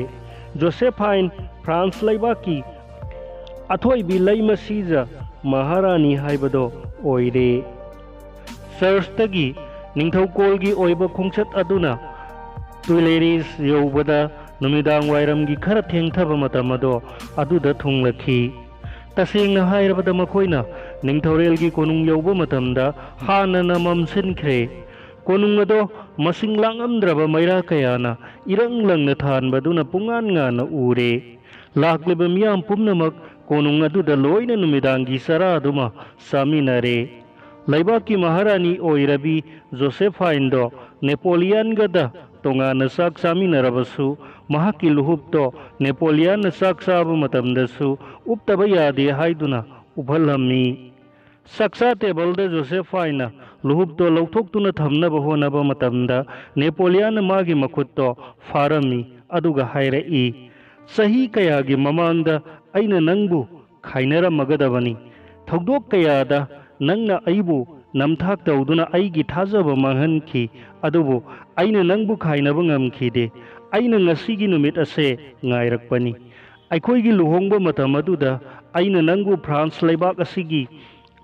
ꯖꯣꯁꯦꯐꯥꯏꯟ ꯐ꯭ꯔꯥꯟꯁ ꯂꯩꯕꯥꯛꯀꯤ ꯑꯊꯣꯏꯕꯤ ꯂꯩꯃꯁꯤꯖ ꯃꯍꯥꯔꯥꯅꯤ ꯍꯥꯏꯕꯗꯣ ꯑꯣꯏꯔꯦ꯫ ꯆꯔꯆꯇꯒꯤ ꯅꯤꯡꯊꯧꯀꯣꯜꯒꯤ ꯑꯣꯏꯕ ꯈꯣꯡꯆꯠ ꯑꯗꯨꯅ ꯇꯨꯏꯂꯦꯔꯤꯁ ꯌꯧꯕꯗ ꯅꯨꯃꯤꯗꯥꯡ ꯋꯥꯏꯔꯝꯒꯤ ꯈꯔ ꯊꯦꯡꯊꯕ ꯃꯇꯝ ꯑꯗꯣ ꯑꯗꯨꯗ ꯊꯨꯡꯂꯈꯤ꯫ ꯇꯁꯦꯡꯅ ꯍꯥꯏꯔꯕꯗ ꯃꯈꯣꯏꯅ ꯅꯤꯡꯊꯧꯔꯦꯜꯒꯤ ꯀꯣꯅꯨꯡ ꯌꯧꯕ ꯃꯇꯝꯗ ꯍꯥꯟꯅꯅ ꯃꯝꯁꯤꯟꯈ꯭ꯔꯦ꯫ ꯀꯣꯅꯨꯡ ꯑꯗꯣ ꯃꯁꯤꯡ ꯂꯥꯡꯉꯝꯗ꯭ꯔꯕ ꯃꯩꯔꯥ ꯀꯌꯥꯅ ꯏꯔꯪ ꯂꯪꯅ ꯊꯥꯟꯕꯗꯨꯅ ꯄꯨꯡꯉꯥꯟ ꯉꯥꯟꯅ ꯎꯔꯦ꯫ ꯂꯥꯛꯂꯤꯕ ꯃꯤꯌꯥꯝ ꯄꯨꯝꯅꯃꯛ ꯀꯣꯅꯨꯡ ꯑꯗꯨꯗ ꯂꯣꯏꯅ ꯅꯨꯃꯤꯗꯥꯡꯒꯤ ꯆꯔꯥ ꯑꯗꯨꯃ ꯆꯥꯃꯤꯟꯅꯔꯦ꯫ ꯂꯩꯕꯥꯛꯀꯤ ꯃꯍꯥꯔꯥꯅꯤ ꯑꯣꯏꯔꯕꯤ ꯖꯣꯁꯦꯐꯥꯏꯟꯗꯣ ꯅꯦꯄꯣꯂꯤꯌꯟꯒꯗ ꯇꯣꯉꯥꯟꯅ ꯆꯥꯛ ꯆꯥꯃꯤꯟꯅꯔꯕꯁꯨ, ꯃꯍꯥꯛꯀꯤ ꯂꯨꯍꯨꯞꯇꯣ ꯅꯦꯄꯣꯂꯤꯌꯟꯅ ꯆꯥꯛ ꯆꯥꯕ ꯃꯇꯝꯗꯁꯨ ꯎꯞꯇꯕ ꯌꯥꯗꯦ ꯍꯥꯏꯗꯨꯅ ꯎꯞꯍꯜꯂꯝꯃꯤ꯫ ꯆꯥꯛꯆꯥ ꯇꯦꯕꯜꯗ ꯖꯣꯁꯦꯐꯥꯏꯅ ꯂꯨꯍꯨꯞꯇꯣ ꯂꯧꯊꯣꯛꯇꯨꯅ ꯊꯝꯅꯕ ꯍꯣꯠꯅꯕ ꯃꯇꯝꯗ ꯅꯦꯄꯣꯂꯤꯌꯟꯅ ꯃꯥꯒꯤ ꯃꯈꯨꯠꯇꯣ ꯐꯥꯔꯝꯃꯤ, ꯑꯗꯨꯒ ꯍꯥꯏꯔꯛꯏ, "ꯆꯍꯤ ꯀꯌꯥꯒꯤ ꯃꯃꯥꯡꯗ ꯑꯩꯅ ꯅꯪꯕꯨ ꯈꯥꯏꯅꯔꯝꯃꯒꯗꯕꯅꯤ꯫ ꯊꯧꯗꯣꯛ ꯀꯌꯥꯗ ꯅꯪꯅ ꯑꯩꯕꯨ ꯅꯝꯊꯥꯛ ꯇꯧꯗꯨꯅ ꯑꯩꯒꯤ ꯊꯥꯖꯕ ꯃꯥꯡꯍꯟꯈꯤ, ꯑꯗꯨꯕꯨ ꯑꯩꯅ ꯅꯪꯕꯨ ꯈꯥꯏꯅꯕ ꯉꯝꯈꯤꯗꯦ꯫ ꯑꯩꯅ ꯉꯁꯤꯒꯤ ꯅꯨꯃꯤꯠ ꯑꯁꯦ ꯉꯥꯏꯔꯛꯄꯅꯤ꯫ ꯑꯩꯈꯣꯏꯒꯤ ꯂꯨꯍꯣꯡꯕ ꯃꯇꯝ ꯑꯗꯨꯗ ꯑꯩꯅ ꯅꯪꯕꯨ ꯐ꯭ꯔꯥꯟꯁ ꯂꯩꯕꯥꯛ ꯑꯁꯤꯒꯤ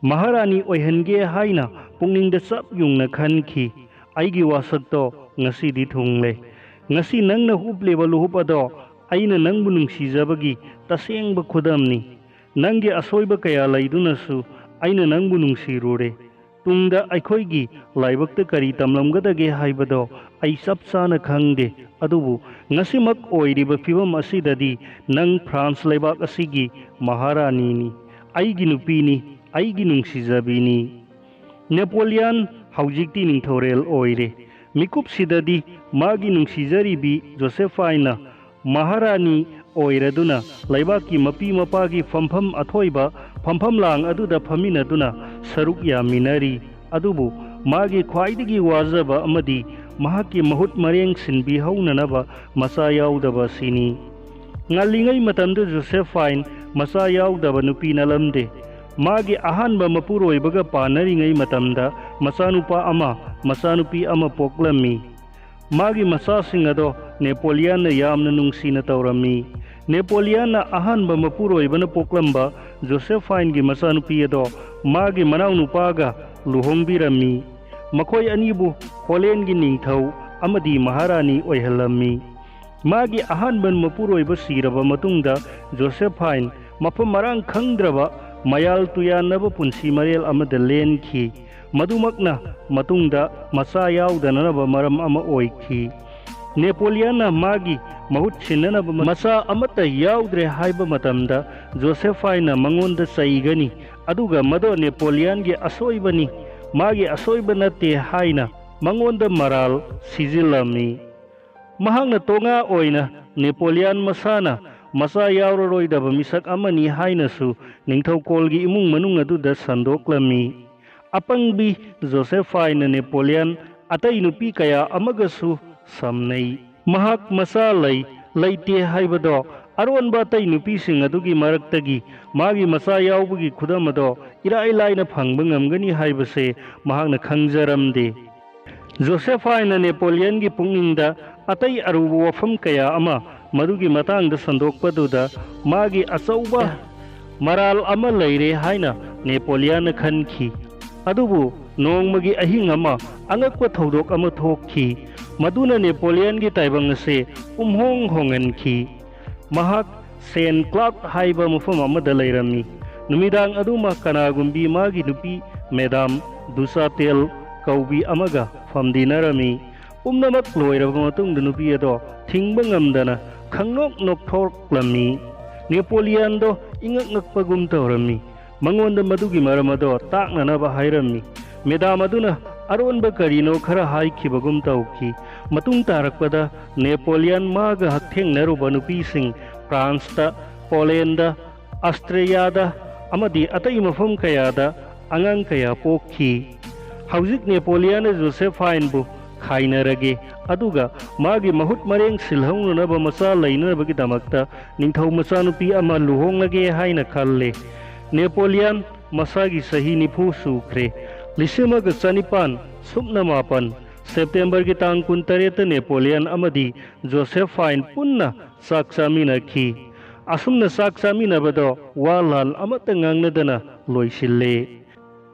ꯃꯍꯥꯔꯥꯅꯤ ꯑꯣꯏꯍꯟꯒꯦ ꯍꯥꯏꯅ ꯄꯨꯛꯅꯤꯡꯗ ꯆꯞ ꯌꯨꯡꯅ ꯈꯟꯈꯤ꯫ ꯑꯩꯒꯤ ꯋꯥꯁꯛꯇꯣ ꯉꯁꯤꯗꯤ ꯊꯨꯡꯂꯦ꯫ ꯉꯁꯤ ꯅꯪꯅ ꯎꯞꯂꯤꯕ ꯂꯨꯍꯨꯞ ꯑꯗꯣ ꯑꯩꯅ ꯅꯪꯕꯨ ꯅꯨꯡꯁꯤꯖꯕꯒꯤ ꯇꯁꯦꯡꯕ ꯈꯨꯗꯝꯅꯤ꯫ ꯅꯪꯒꯤ ꯑꯁꯣꯏꯕ ꯀꯌꯥ ꯂꯩꯗꯨꯅꯁꯨ ꯑꯩꯅ ꯅꯪꯕꯨ ꯅꯨꯡꯁꯤꯔꯨꯔꯦ꯫ ꯇꯨꯡꯗ ꯑꯩꯈꯣꯏꯒꯤ ꯂꯥꯏꯕꯛꯇ ꯀꯔꯤ ꯇꯝꯂꯝꯒꯗꯒꯦ ꯍꯥꯏꯕꯗꯣ ꯑꯩ ꯆꯞ ꯆꯥꯅ ꯈꯪꯗꯦ꯫ ꯑꯗꯨꯕꯨ ꯉꯁꯤꯃꯛ ꯑꯣꯏꯔꯤꯕ ꯐꯤꯕꯝ ꯑꯁꯤꯗꯗꯤ ꯅꯪ ꯐ꯭ꯔꯥꯟꯁ ꯂꯩꯕꯥꯛ ꯑꯁꯤꯒꯤ ꯃꯍꯥꯔꯥꯅꯤꯅꯤ, ꯑꯩꯒꯤ ꯅꯨꯄꯤꯅꯤ, ꯑꯩꯒꯤ ꯅꯨꯡꯁꯤꯖꯕꯤꯅꯤ꯫ ꯅꯦꯄꯣꯂꯤꯌꯥꯟ ꯍꯧꯖꯤꯛꯇꯤ ꯅꯤꯡꯊꯧꯔꯦꯜ ꯑꯣꯏꯔꯦ꯫ ꯃꯤꯀꯨꯞꯁꯤꯗꯗꯤ ꯃꯥꯒꯤ ꯅꯨꯡꯁꯤꯖꯔꯤꯕꯤ ꯖꯣꯁꯦꯐꯥꯏꯟꯅ ꯃꯍꯥꯔꯥꯅꯤ ꯑꯣꯏꯔꯗꯨꯅ ꯂꯩꯕꯥꯛꯀꯤ ꯃꯄꯤ ꯃꯄꯥꯒꯤ ꯐꯝꯐꯝ ꯑꯊꯣꯏꯕ ꯐꯝꯐꯝ ꯂꯥꯡ ꯑꯗꯨꯗ ꯐꯝꯃꯤꯟꯅꯗꯨꯅ ꯁꯔꯨꯛ ꯌꯥꯃꯤꯟꯅꯔꯤ꯫ ꯑꯗꯨꯕꯨ ꯃꯥꯒꯤ ꯈ꯭ꯋꯥꯏꯗꯒꯤ ꯋꯥꯖꯕ ꯑꯃꯗꯤ ꯃꯍꯥꯛꯀꯤ ꯃꯍꯨꯠ ꯃꯔꯦꯡ ꯁꯤꯟꯕꯤꯍꯧꯅꯅꯕ ꯃꯆꯥ ꯌꯥꯎꯗꯕ ꯑꯁꯤꯅꯤ꯫ ꯉꯜꯂꯤꯉꯩ ꯃꯇꯝꯗ ꯖꯣꯁꯦꯐꯥꯏꯟ ꯃꯆꯥ ꯌꯥꯎꯗꯕ ꯅꯨꯄꯤ ꯅꯠꯂꯝꯗꯦ꯫ ꯃꯥꯒꯤ ꯑꯍꯥꯟꯕ ꯃꯄꯨꯔꯣꯏꯕꯒ ꯄꯥꯟꯅꯔꯤꯉꯩ ꯃꯇꯝꯗ ꯃꯆꯥꯅꯨꯄꯥ ꯑꯃ, ꯃꯆꯥꯅꯨꯄꯤ ꯑꯃ ꯄꯣꯛꯂꯝꯃꯤ꯫ ꯃꯥꯒꯤ ꯃꯆꯥꯁꯤꯡ ꯑꯗꯣ ꯅꯦꯄꯣꯂꯤꯌꯥꯟꯅ ꯌꯥꯝꯅ ꯅꯨꯡꯁꯤꯅ ꯇꯧꯔꯝꯃꯤ꯫ ꯅꯦꯄꯣꯂꯤꯌꯥꯟꯅ ꯑꯍꯥꯟꯕ ꯃꯄꯨꯔꯣꯏꯕꯅ ꯄꯣꯛꯂꯝꯕ ꯖꯣꯁꯦꯐꯥꯏꯟꯒꯤ ꯃꯆꯥꯅꯨꯄꯤ ꯑꯗꯣ ꯃꯥꯒꯤ ꯃꯅꯥꯎꯅꯨꯄꯥꯒ ꯂꯨꯍꯣꯡꯕꯤꯔꯝꯃꯤ꯫ ꯃꯈꯣꯏ ꯑꯅꯤꯕꯨ ꯍꯣꯂꯦꯟꯒꯤ ꯅꯤꯡꯊꯧ ꯑꯃꯗꯤ ꯃꯍꯥꯔꯥꯅꯤ ꯑꯣꯏꯍꯜꯂꯝꯃꯤ꯫ ꯃꯥꯒꯤ ꯑꯍꯥꯟꯕ ꯃꯄꯨꯔꯣꯏꯕ ꯁꯤꯔꯕ ꯃꯇꯨꯡꯗ ꯖꯣꯁꯦꯐꯥꯏꯟ ꯃꯐꯝ ꯃꯔꯥꯡ ꯈꯪꯗ꯭ꯔꯕ ꯃꯌꯥꯜ ꯇꯨꯌꯥꯟꯅꯕ ꯄꯨꯟꯁꯤ ꯃꯔꯦꯜ ꯑꯃꯗ ꯂꯦꯟꯈꯤ꯫ ꯃꯗꯨꯃꯛꯅ ꯃꯇꯨꯡꯗ ꯃꯆꯥ ꯌꯥꯎꯗꯅꯅꯕ ꯃꯔꯝ ꯑꯃ ꯑꯣꯏꯈꯤ꯫ ꯅꯦꯄꯣꯂꯤꯌꯟꯅ ꯃꯥꯒꯤ ꯃꯍꯨꯠ ꯁꯤꯟꯅꯅꯕ ꯃꯆꯥ ꯑꯃꯠꯇ ꯌꯥꯎꯗ꯭ꯔꯦ ꯍꯥꯏꯕ ꯃꯇꯝꯗ ꯖꯣꯁꯦꯐꯥꯏꯟꯅ ꯃꯉꯣꯟꯗ ꯆꯩꯒꯅꯤ, ꯑꯗꯨꯒ ꯃꯗꯣ ꯅꯦꯄꯣꯂꯤꯌꯟꯒꯤ ꯑꯁꯣꯏꯕꯅꯤ, ꯃꯥꯒꯤ ꯑꯁꯣꯏꯕ ꯅꯠꯇꯦ ꯍꯥꯏꯅ ꯃꯉꯣꯟꯗ ꯃꯔꯥꯜ ꯁꯤꯖꯤꯜꯂꯝꯃꯤ꯫ ꯃꯍꯥꯛꯅ ꯇꯣꯉꯥ ꯑꯣꯏꯅ ꯅꯦꯄꯣꯂꯤꯌꯟ ꯃꯁꯥꯅ ꯃꯆꯥ ꯌꯥꯎꯔꯔꯣꯏꯗꯕ ꯃꯤꯁꯛ ꯑꯃꯅꯤ ꯍꯥꯏꯅꯁꯨ ꯅꯤꯡꯊꯧꯀꯣꯜꯒꯤ ꯏꯃꯨꯡ ꯃꯅꯨꯡ ꯑꯗꯨꯗ ꯁꯟꯗꯣꯛꯂꯝꯃꯤ꯫ ꯑꯄꯪꯕꯤ ꯖꯣꯁꯦꯐꯥꯏꯅ ꯅꯦꯄꯣꯂꯤꯌꯟ ꯑꯇꯩ ꯅꯨꯄꯤ ꯀꯌꯥ ꯑꯃꯒꯁꯨ ꯁꯝꯅꯩ꯫ ꯃꯍꯥꯛ ꯃꯆꯥ ꯂꯩ ꯂꯩꯇꯦ ꯍꯥꯏꯕꯗꯣ ꯑꯔꯣꯟꯕ ꯑꯇꯩ ꯅꯨꯄꯤꯁꯤꯡ ꯑꯗꯨꯒꯤ ꯃꯔꯛꯇꯒꯤ ꯃꯥꯒꯤ ꯃꯆꯥ ꯌꯥꯎꯕꯒꯤ ꯈꯨꯗꯝ ꯑꯗꯣ ꯏꯔꯥꯏ ꯂꯥꯏꯅ ꯐꯪꯕ ꯉꯝꯒꯅꯤ ꯍꯥꯏꯕꯁꯦ ꯃꯍꯥꯛꯅ ꯈꯪꯖꯔꯝꯗꯦ꯫ ꯖꯣꯁꯦꯐꯥꯏꯅ ꯅꯦꯄꯣꯂꯤꯌꯟꯒꯤ ꯄꯨꯛꯅꯤꯡꯗ ꯑꯇꯩ ꯑꯔꯨꯕ ꯋꯥꯐꯝ ꯀꯌꯥ ꯑꯃ ꯃꯗꯨꯒꯤ ꯃꯇꯥꯡꯗ ꯁꯟꯗꯣꯛꯄꯗꯨꯗ ꯃꯥꯒꯤ ꯑꯆꯧꯕ ꯃꯔꯥꯜ ꯑꯃ ꯂꯩꯔꯦ ꯍꯥꯏꯅ ꯅꯦꯄꯣꯂꯤꯌꯟꯅ ꯈꯟꯈꯤ꯫ ꯑꯗꯨꯕꯨ ꯅꯣꯡꯃꯒꯤ ꯑꯍꯤꯡ ꯑꯃ ꯑꯉꯛꯄ ꯊꯧꯗꯣꯛ ꯑꯃ ꯊꯣꯛꯈꯤ, ꯃꯗꯨꯅ ꯅꯦꯄꯣꯂꯤꯌꯟꯒꯤ ꯇꯥꯏꯕꯪ ꯑꯁꯦ ꯄꯨꯝꯍꯣꯡ ꯍꯣꯡꯍꯟꯈꯤ꯫ ꯃꯍꯥꯛ ꯁꯦꯟ ꯀ꯭ꯂꯥꯎꯗ ꯍꯥꯏꯕ ꯃꯐꯝ ꯑꯃꯗ ꯂꯩꯔꯝꯃꯤ꯫ ꯅꯨꯃꯤꯗꯥꯡ ꯑꯗꯨꯃ ꯀꯅꯥꯒꯨꯝꯕꯤ ꯃꯥꯒꯤ ꯅꯨꯄꯤ ꯃꯦꯗꯥꯝ ꯗꯨꯁꯥꯇꯦꯜ ꯀꯧꯕꯤ ꯑꯃꯒ ꯐꯝꯗꯤꯅꯔꯝꯃꯤ꯫ ꯄꯨꯝꯅꯃꯛ ꯂꯣꯏꯔꯕ ꯃꯇꯨꯡꯗ ꯅꯨꯄꯤ ꯑꯗꯣ ꯊꯤꯡꯕ ꯉꯝꯗꯅ ꯈꯪꯅꯣꯛ ꯅꯣꯛꯊꯣꯛꯂꯝꯃꯤ꯫ ꯅꯦꯄꯣꯂꯤꯌꯥꯟꯗꯣ ꯏꯉꯛ ꯉꯛꯄꯒꯨꯝ ꯇꯧꯔꯝꯃꯤ꯫ ꯃꯉꯣꯟꯗ ꯃꯗꯨꯒꯤ ꯃꯔꯝ ꯑꯗꯣ ꯇꯥꯛꯅꯅꯕ ꯍꯥꯏꯔꯝꯃꯤ꯫ ꯃꯦꯗꯥꯝ ꯑꯗꯨꯅ ꯑꯔꯣꯟꯕ ꯀꯔꯤꯅꯣ ꯈꯔ ꯍꯥꯏꯈꯤꯕꯒꯨꯝ ꯇꯧꯈꯤ꯫ ꯃꯇꯨꯡ ꯇꯥꯔꯛꯄꯗ ꯅꯦꯄꯣꯂꯤꯌꯥꯟ ꯃꯥꯒ ꯍꯛꯊꯦꯡꯅꯔꯨꯕ ꯅꯨꯄꯤꯁꯤꯡ ꯐ꯭ꯔꯥꯟꯁꯇ, ꯄꯣꯂꯦꯟꯗ, ꯑꯁꯇ꯭ꯔꯤꯌꯥꯗ ꯑꯃꯗꯤ ꯑꯇꯩ ꯃꯐꯝ ꯀꯌꯥꯗ ꯑꯉꯥꯡ ꯀꯌꯥ ꯄꯣꯛꯈꯤ꯫ ꯍꯧꯖꯤꯛ ꯅꯦꯄꯣꯂꯤꯌꯥꯟꯅ ꯖꯣꯁꯦꯐꯥꯏꯟꯕꯨ ꯈꯥꯏꯅꯔꯒꯦ, ꯑꯗꯨꯒ ꯃꯥꯒꯤ ꯃꯍꯨꯠ ꯃꯔꯦꯡ ꯁꯤꯜꯍꯧꯅꯅꯕ ꯃꯆꯥ ꯂꯩꯅꯅꯕꯒꯤꯗꯃꯛꯇ ꯅꯤꯡꯊꯧ ꯃꯆꯥꯅꯨꯄꯤ ꯑꯃ ꯂꯨꯍꯣꯡꯂꯒꯦ ꯍꯥꯏꯅ ꯈꯜꯂꯦ꯫ ꯅꯦꯄꯣꯂꯤꯌꯥꯟ ꯃꯁꯥꯒꯤ ꯆꯍꯤ ꯅꯤꯐꯨ ꯁꯨꯈ꯭ꯔꯦ꯫ ꯂꯤꯁꯤꯡ ꯑꯃꯒ ꯆꯅꯤꯄꯥꯟ ꯁꯨꯞꯅ ꯃꯥꯄꯟ, ꯁꯦꯞꯇꯦꯝꯕꯔꯒꯤ ꯇꯥꯡ ꯀꯨꯟꯇꯔꯦꯠꯇ ꯅꯦꯄꯣꯂꯤꯌꯥꯟ ꯑꯃꯗꯤ ꯖꯣꯁꯦꯐꯥꯏꯟ ꯄꯨꯟꯅ ꯆꯥꯛ ꯆꯥꯃꯤꯟꯅꯈꯤ꯫ ꯑꯁꯨꯝꯅ ꯆꯥꯛ ꯆꯥꯃꯤꯟꯅꯕꯗꯣ ꯋꯥ ꯂꯥꯜ ꯑꯃꯠꯇ ꯉꯥꯡꯅꯗꯅ ꯂꯣꯏꯁꯤꯜꯂꯦ꯫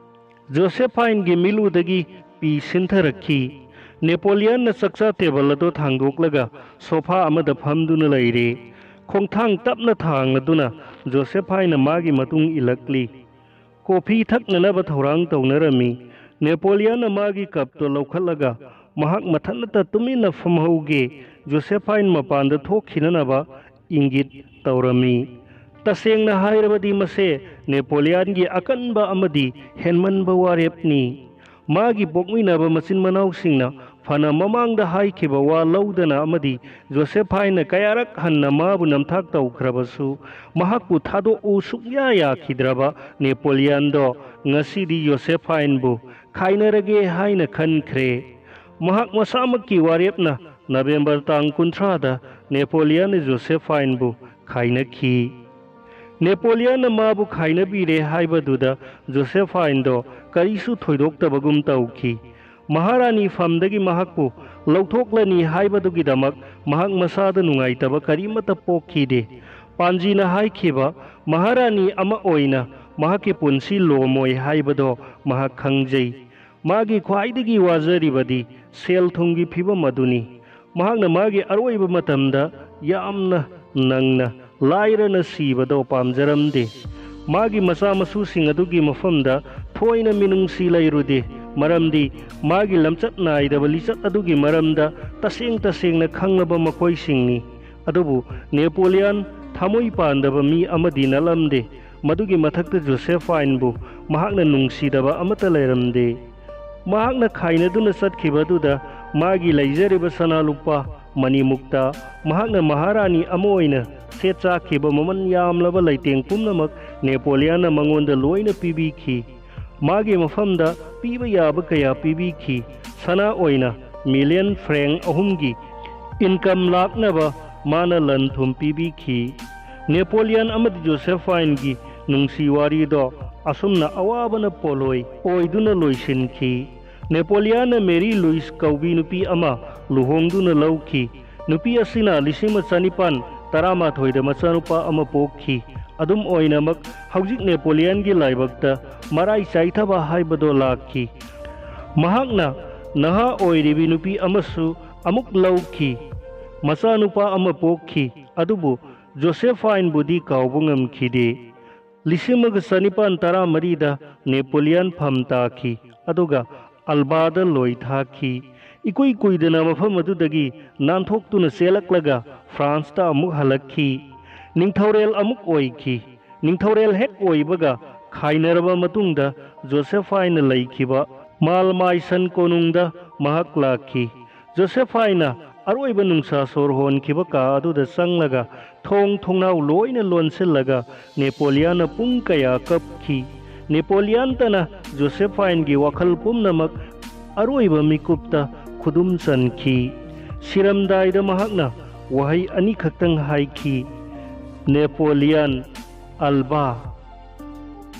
ꯖꯣꯁꯦꯐꯥꯏꯟꯒꯤ ꯃꯤꯠꯂꯨꯗꯒꯤ ꯄꯤ ꯁꯤꯟꯊꯔꯛꯈꯤ꯫ ꯅꯦꯄꯣꯂꯤꯌꯟꯅ ꯆꯥꯛꯆꯥ ꯇꯦꯕꯜ ꯑꯗꯨ ꯊꯥꯡꯗꯣꯛꯂꯒ ꯁꯣꯐꯥ ꯑꯃꯗ ꯐꯝꯗꯨꯅ ꯂꯩꯔꯦ꯫ ꯈꯣꯡꯊꯥꯡ ꯇꯞꯅ ꯊꯥꯡꯂꯗꯨꯅ ꯖꯣꯁꯦꯐꯥꯏꯟꯅ ꯃꯥꯒꯤ ꯃꯇꯨꯡ ꯏꯜꯂꯛꯂꯤ꯫ ꯀꯣꯐꯤ ꯊꯛꯅꯅꯕ ꯊꯧꯔꯥꯡ ꯇꯧꯅꯔꯝꯃꯤ꯫ ꯅꯦꯄꯣꯂꯤꯌꯟꯅ ꯃꯥꯒꯤ ꯀꯞꯇꯣ ꯂꯧꯈꯠꯂꯒ ꯃꯍꯥꯛ ꯃꯊꯟꯇ ꯇꯨꯃꯤꯟꯅ ꯐꯝꯍꯧꯒꯦ, ꯖꯣꯁꯦꯐꯥꯏꯟ ꯃꯄꯥꯟꯗ ꯊꯣꯛꯈꯤꯅꯅꯕ ꯏꯪꯒꯤꯠ ꯇꯧꯔꯝꯃꯤ꯫ ꯇꯁꯦꯡꯅ ꯍꯥꯏꯔꯕꯗꯤ ꯃꯁꯦ ꯅꯦꯄꯣꯂꯤꯌꯟꯒꯤ ꯑꯀꯟꯕ ꯑꯃꯗꯤ ꯍꯦꯟꯃꯟꯕ ꯋꯥꯔꯦꯞꯅꯤ꯫ ꯃꯥꯒꯤ ꯄꯣꯛꯃꯤꯟꯅꯕ ꯃꯆꯤꯟ ꯃꯅꯥꯎꯁꯤꯡꯅ ꯐꯅ ꯃꯃꯥꯡꯗ ꯍꯥꯏꯈꯤꯕ ꯋꯥ ꯂꯧꯗꯅ ꯑꯃꯗꯤ ꯖꯣꯁꯦꯐꯥꯏꯟꯅ ꯀꯌꯥꯔꯛ ꯍꯟꯅ ꯃꯥꯕꯨ ꯅꯝꯊꯥꯛ ꯇꯧꯈ꯭ꯔꯕꯁꯨ, ꯃꯍꯥꯛꯄꯨ ꯊꯥꯗꯣꯛꯎ ꯁꯨꯛꯌꯥ ꯌꯥꯈꯤꯗ꯭ꯔꯕ ꯅꯦꯄꯣꯂꯤꯌꯟꯗꯣ ꯉꯁꯤꯗꯤ ꯖꯣꯁꯦꯐꯥꯏꯟꯕꯨ ꯈꯥꯏꯅꯔꯒꯦ ꯍꯥꯏꯅ ꯈꯟꯈ꯭ꯔꯦ꯫ ꯃꯍꯥꯛ ꯃꯁꯥꯃꯛꯀꯤ ꯋꯥꯔꯦꯞꯅ ꯅꯕꯦꯝꯕꯔ ꯇꯥꯡ ꯀꯨꯟꯊ꯭ꯔꯥꯗ ꯅꯦꯄꯣꯂꯤꯌꯟꯅ ꯖꯣꯁꯦꯐꯥꯏꯟꯕꯨ ꯈꯥꯏꯅꯈꯤ꯫ ꯅꯦꯄꯣꯂꯤꯌꯟꯅ ꯃꯥꯕꯨ ꯈꯥꯏꯅꯕꯤꯔꯦ ꯍꯥꯏꯕꯗꯨꯗ ꯖꯣꯁꯦꯐꯥꯏꯟꯗꯣ ꯀꯔꯤꯁꯨ ꯊꯣꯏꯗꯣꯛꯇꯕꯒꯨꯝ ꯇꯧꯈꯤ꯫ ꯃꯍꯥꯔꯥꯅꯤ ꯐꯝꯗꯒꯤ ꯃꯍꯥꯛꯄꯨ ꯂꯧꯊꯣꯛꯂꯅꯤ ꯍꯥꯏꯕꯗꯨꯒꯤꯗꯃꯛ ꯃꯍꯥꯛ ꯃꯁꯥꯗ ꯅꯨꯡꯉꯥꯏꯇꯕ ꯀꯔꯤꯃꯠꯇ ꯄꯣꯛꯈꯤꯗꯦ꯫ ꯄꯥꯟꯖꯤꯅ ꯍꯥꯏꯈꯤꯕ, ꯃꯍꯥꯔꯥꯅꯤ ꯑꯃ ꯑꯣꯏꯅ ꯃꯍꯥꯛꯀꯤ ꯄꯨꯟꯁꯤ ꯂꯣꯝꯃꯣꯏ ꯍꯥꯏꯕꯗꯣ ꯃꯍꯥꯛ ꯈꯪꯖꯩ꯫ ꯃꯥꯒꯤ ꯈ꯭ꯋꯥꯏꯗꯒꯤ ꯋꯥꯖꯔꯤꯕꯗꯤ ꯁꯦꯜ ꯊꯨꯝꯒꯤ ꯐꯤꯕꯝ ꯑꯗꯨꯅꯤ꯫ ꯃꯍꯥꯛꯅ ꯃꯥꯒꯤ ꯑꯔꯣꯏꯕ ꯃꯇꯝꯗ ꯌꯥꯝꯅ ꯅꯪꯅ ꯂꯥꯏꯔꯅ ꯁꯤꯕꯗꯣ ꯄꯥꯝꯖꯔꯝꯗꯦ꯫ ꯃꯥꯒꯤ ꯃꯆꯥ ꯃꯁꯨꯁꯤꯡ ꯑꯗꯨꯒꯤ ꯃꯐꯝꯗ ꯊꯣꯏꯅ ꯃꯤꯅꯨꯡꯁꯤ ꯂꯩꯔꯨꯗꯦ, ꯃꯔꯝꯗꯤ ꯃꯥꯒꯤ ꯂꯝꯆꯠ ꯅꯥꯏꯗꯕ ꯂꯤꯆꯠ ꯑꯗꯨꯒꯤ ꯃꯔꯝꯗ ꯇꯁꯦꯡ ꯇꯁꯦꯡꯅ ꯈꯪꯂꯕ ꯃꯈꯣꯏꯁꯤꯡꯅꯤ꯫ ꯑꯗꯨꯕꯨ ꯅꯦꯄꯣꯂꯤꯌꯥꯟ ꯊꯃꯣꯏ ꯄꯥꯟꯗꯕ ꯃꯤ ꯑꯃꯗꯤ ꯅꯠꯂꯝꯗꯦ꯫ ꯃꯗꯨꯒꯤ ꯃꯊꯛꯇ ꯖꯣꯁꯦꯐꯥꯏꯟꯕꯨ ꯃꯍꯥꯛꯅ ꯅꯨꯡꯁꯤꯗꯕ ꯑꯃꯠꯇ ꯂꯩꯔꯝꯗꯦ꯫ ꯃꯍꯥꯛꯅ ꯈꯥꯏꯅꯗꯨꯅ ꯆꯠꯈꯤꯕ ꯑꯗꯨꯗ ꯃꯥꯒꯤ ꯂꯩꯖꯔꯤꯕ ꯁꯅꯥ ꯂꯨꯄꯥ, ꯃꯅꯤꯃꯨꯛꯇ, ꯃꯍꯥꯛꯅ ꯃꯍꯥꯔꯥꯅꯤ ꯑꯃ ꯑꯣꯏꯅ ꯁꯦꯠ ꯆꯥꯈꯤꯕ ꯃꯃꯜ ꯌꯥꯝꯂꯕ ꯂꯩꯇꯦꯡ ꯄꯨꯝꯅꯃꯛ ꯅꯦꯄꯣꯂꯤꯌꯥꯟꯅ ꯃꯉꯣꯟꯗ ꯂꯣꯏꯅ ꯄꯤꯕꯤꯈꯤ꯫ ꯃꯥꯒꯤ ꯃꯐꯝꯗ ꯄꯤꯕ ꯌꯥꯕ ꯀꯌꯥ ꯄꯤꯕꯤꯈꯤ꯫ ꯁꯅꯥ ꯑꯣꯏꯅ ꯃꯤꯂꯤꯌꯟ ꯐ꯭ꯔꯦꯡ ꯑꯍꯨꯝꯒꯤ ꯏꯟꯀꯝ ꯂꯥꯛꯅꯕ ꯃꯥꯅ ꯂꯟ ꯊꯨꯝ ꯄꯤꯕꯤꯈꯤ꯫ ꯅꯦꯄꯣꯂꯤꯌꯟ ꯑꯃꯗꯤ ꯖꯣꯁꯦꯐꯥꯏꯟꯒꯤ ꯅꯨꯡꯁꯤ ꯋꯥꯔꯤꯗꯣ ꯑꯁꯨꯝꯅ ꯑꯋꯥꯕꯅ ꯄꯣꯠꯂꯣꯏ ꯑꯣꯏꯗꯨꯅ ꯂꯣꯏꯁꯤꯟꯈꯤ꯫ ꯅꯦꯄꯣꯂꯤꯌꯟꯅ ꯃꯦꯔꯤ ꯂꯨꯏꯁ ꯀꯧꯕꯤ ꯅꯨꯄꯤ ꯑꯃ ꯂꯨꯍꯣꯡꯗꯨꯅ ꯂꯧꯈꯤ꯫ ꯅꯨꯄꯤ ꯑꯁꯤꯅ ꯂꯤꯁꯤꯡ ꯑꯃ ꯆꯅꯤꯄꯥꯟ ꯇꯔꯥꯃꯥꯊꯣꯏꯗ ꯃꯆꯥꯅꯨꯄꯥ ꯑꯃ ꯄꯣꯛꯈꯤ꯫ ꯑꯗꯨꯝ ꯑꯣꯏꯅꯃꯛ, ꯍꯧꯖꯤꯛ ꯅꯦꯄꯣꯂꯤꯌꯟꯒꯤ ꯂꯥꯏꯕꯛꯇ ꯃꯔꯥꯏ ꯆꯥꯏꯊꯕ ꯍꯥꯏꯕꯗꯣ ꯂꯥꯛꯈꯤ꯫ ꯃꯍꯥꯛꯅ ꯅꯍꯥ ꯑꯣꯏꯔꯤꯕꯤ ꯅꯨꯄꯤ ꯑꯃꯁꯨ ꯑꯃꯨꯛ ꯂꯧꯈꯤ꯫ ꯃꯆꯥꯅꯨꯄꯥ ꯑꯃ ꯄꯣꯛꯈꯤ꯫ ꯑꯗꯨꯕꯨ ꯖꯣꯁꯦꯐꯥꯏꯟꯕꯨꯗꯤ ꯀꯥꯎꯕ ꯉꯝꯈꯤꯗꯦ꯫ ꯂꯤꯁꯤꯡ ꯑꯃꯒ ꯆꯅꯤꯄꯥꯟ ꯇꯔꯥꯃꯔꯤꯗ ꯅꯦꯄꯣꯂꯤꯌꯟ ꯐꯝ ꯇꯥꯈꯤ, ꯑꯗꯨꯒ ꯑꯜꯕꯥꯗ ꯂꯣꯏ ꯊꯥꯈꯤ꯫ ꯏꯀꯨꯏ ꯀꯨꯏꯗꯅ ꯃꯐꯝ ꯑꯗꯨꯗꯒꯤ ꯅꯥꯟꯊꯣꯛꯇꯨꯅ ꯆꯦꯜꯂꯛꯂꯒ ꯐ꯭ꯔꯥꯟꯁꯇ ꯑꯃꯨꯛ ꯍꯜꯂꯛꯈꯤ꯫ ꯅꯤꯡꯊꯧꯔꯦꯜ ꯑꯃꯨꯛ ꯑꯣꯏꯈꯤ꯫ ꯅꯤꯡꯊꯧꯔꯦꯜ ꯍꯦꯛ ꯑꯣꯏꯕꯒ ꯈꯥꯏꯅꯔꯕ ꯃꯇꯨꯡꯗ ꯖꯣꯁꯦꯐꯥꯏꯅ ꯂꯩꯈꯤꯕ ꯃꯥꯜꯃꯥꯏꯁꯟ ꯀꯣꯅꯨꯡꯗ ꯃꯍꯥꯛ ꯂꯥꯛꯈꯤ꯫ ꯖꯣꯁꯦꯐꯥꯏꯅ ꯑꯔꯣꯏꯕ ꯅꯨꯡꯁꯥ ꯁꯣꯔ ꯍꯣꯟꯈꯤꯕ ꯀꯥ ꯑꯗꯨꯗ ꯆꯪꯂꯒ ꯊꯣꯡ ꯊꯣꯡꯅꯥꯎ ꯂꯣꯏꯅ ꯂꯣꯟꯁꯤꯜꯂꯒ ꯅꯦꯄꯣꯂꯤꯌꯥꯟꯅ ꯄꯨꯡ ꯀꯌꯥ ꯀꯞꯈꯤ꯫ ꯅꯦꯄꯣꯂꯤꯌꯥꯟꯇꯅ ꯖꯣꯁꯦꯐꯥꯏꯟꯒꯤ ꯋꯥꯈꯜ ꯄꯨꯝꯅꯃꯛ ꯑꯔꯣꯏꯕ ꯃꯤꯀꯨꯞꯇ ꯈꯨꯗꯨꯝ ꯆꯟꯈꯤ꯫ ꯁꯤꯔꯝꯗꯥꯏꯗ ꯃꯍꯥꯛꯅ ꯋꯥꯍꯩ ꯑꯅꯤꯈꯛꯇꯪ ꯍꯥꯏꯈꯤ, "ꯅꯦꯄꯣꯂꯤꯌꯟ, ꯑꯜꯕꯥ"꯫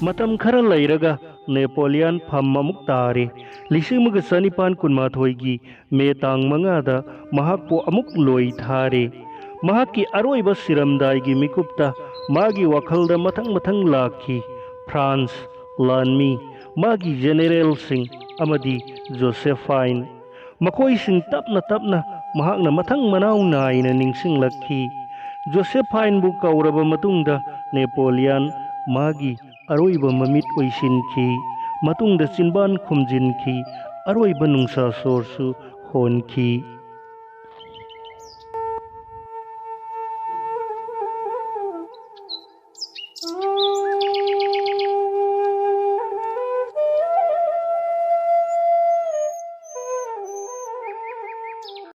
ꯃꯇꯝ ꯈꯔ ꯂꯩꯔꯒ ꯅꯦꯄꯣꯂꯤꯌꯟ ꯐꯝ ꯑꯃꯨꯛ ꯇꯥꯔꯦ꯫ ꯂꯤꯁꯤꯡ ꯑꯃꯒ ꯆꯅꯤꯄꯥꯟ ꯀꯨꯟꯃꯥꯊꯣꯏꯒꯤ ꯃꯦ ꯇꯥꯡ ꯃꯉꯥꯗ ꯃꯍꯥꯛꯄꯨ ꯑꯃꯨꯛ ꯂꯣꯏ ꯊꯥꯔꯦ꯫ ꯃꯍꯥꯛꯀꯤ ꯑꯔꯣꯏꯕ ꯁꯤꯔꯝꯗꯥꯏꯒꯤ ꯃꯤꯀꯨꯞꯇ ꯃꯥꯒꯤ ꯋꯥꯈꯜꯗ ꯃꯊꯪ ꯃꯊꯪ ꯂꯥꯛꯈꯤ, ꯐ꯭ꯔꯥꯟꯁ, ꯂꯥꯟꯃꯤ, ꯃꯥꯒꯤ ꯖꯦꯅꯦꯔꯦꯜꯁꯤꯡ ꯑꯃꯗꯤ ꯖꯣꯁꯦꯐꯥꯏꯟ꯫ ꯃꯈꯣꯏꯁꯤꯡ ꯇꯞꯅ ꯇꯞꯅ ꯃꯍꯥꯛꯅ ꯃꯊꯪ ꯃꯅꯥꯎ ꯅꯥꯏꯅ ꯅꯤꯡꯁꯤꯡꯂꯛꯈꯤ꯫ ꯖꯣꯁꯦꯐꯥꯏꯟꯕꯨ ꯀꯧꯔꯕ ꯃꯇꯨꯡꯗ ꯅꯦꯄꯣꯂꯤꯌꯟ ꯃꯥꯒꯤ ꯑꯔꯣꯏꯕ ꯃꯃꯤꯠ ꯑꯣꯏꯁꯤꯟꯈꯤ꯫ ꯃꯇꯨꯡꯗ ꯆꯤꯟꯕꯥꯟ ꯈꯨꯝꯖꯤꯟꯈꯤ꯫ ꯑꯔꯣꯏꯕ ꯅꯨꯡꯁꯥ ꯁꯣꯔꯁꯨ ꯍꯣꯟꯈꯤ꯫